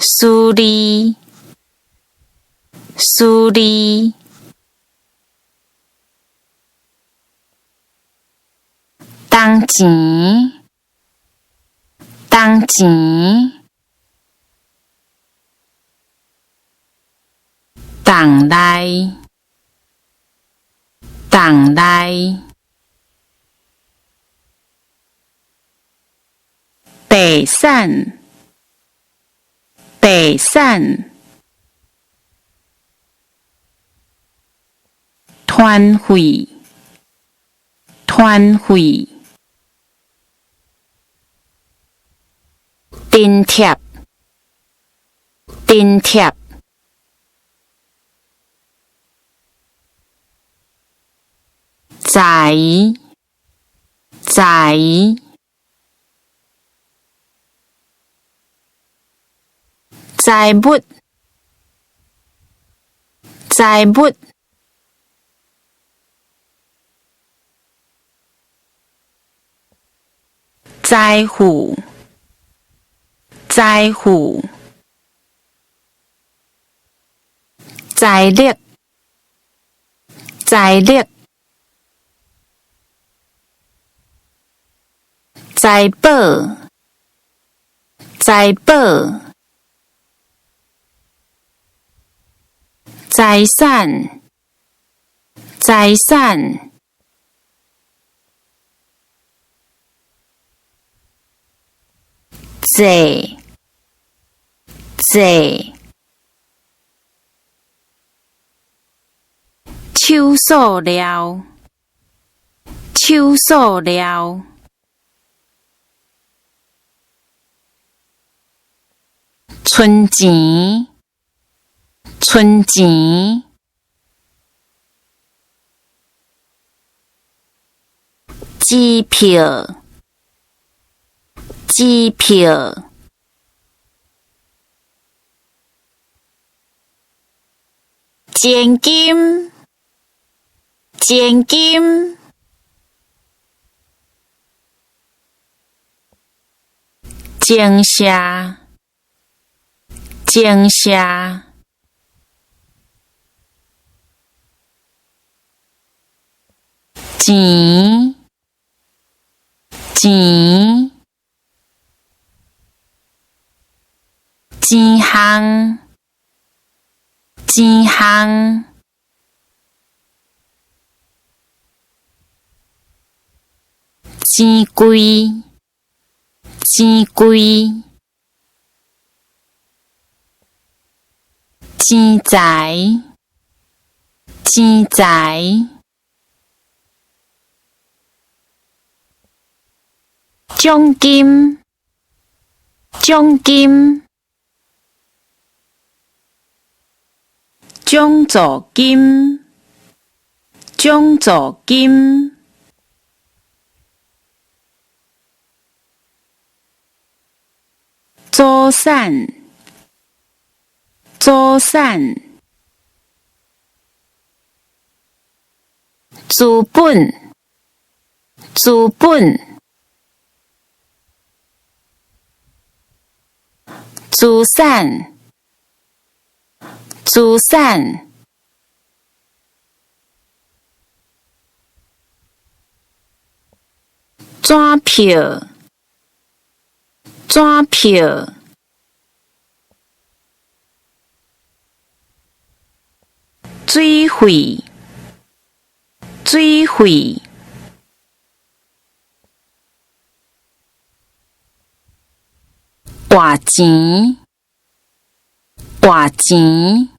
私利，私利，銅錢，銅錢，洞內，洞內，地產，地產，團費，團費，津貼，津貼，財，財，財物，財物，財富，財富，財力，財力，財寶，財寶，財產，財產，坐，坐，手塑料，手塑料，存錢，存錢，支票，支票，千金，千金，前社，前社，錢，錢，錢項，錢項，錢櫃，錢櫃，錢財，錢財，獎金，獎金，獎助金，獎助金，祖產，祖產，資本，資本，資產，資產，紙票，紙票，水費，水費，換錢，換錢。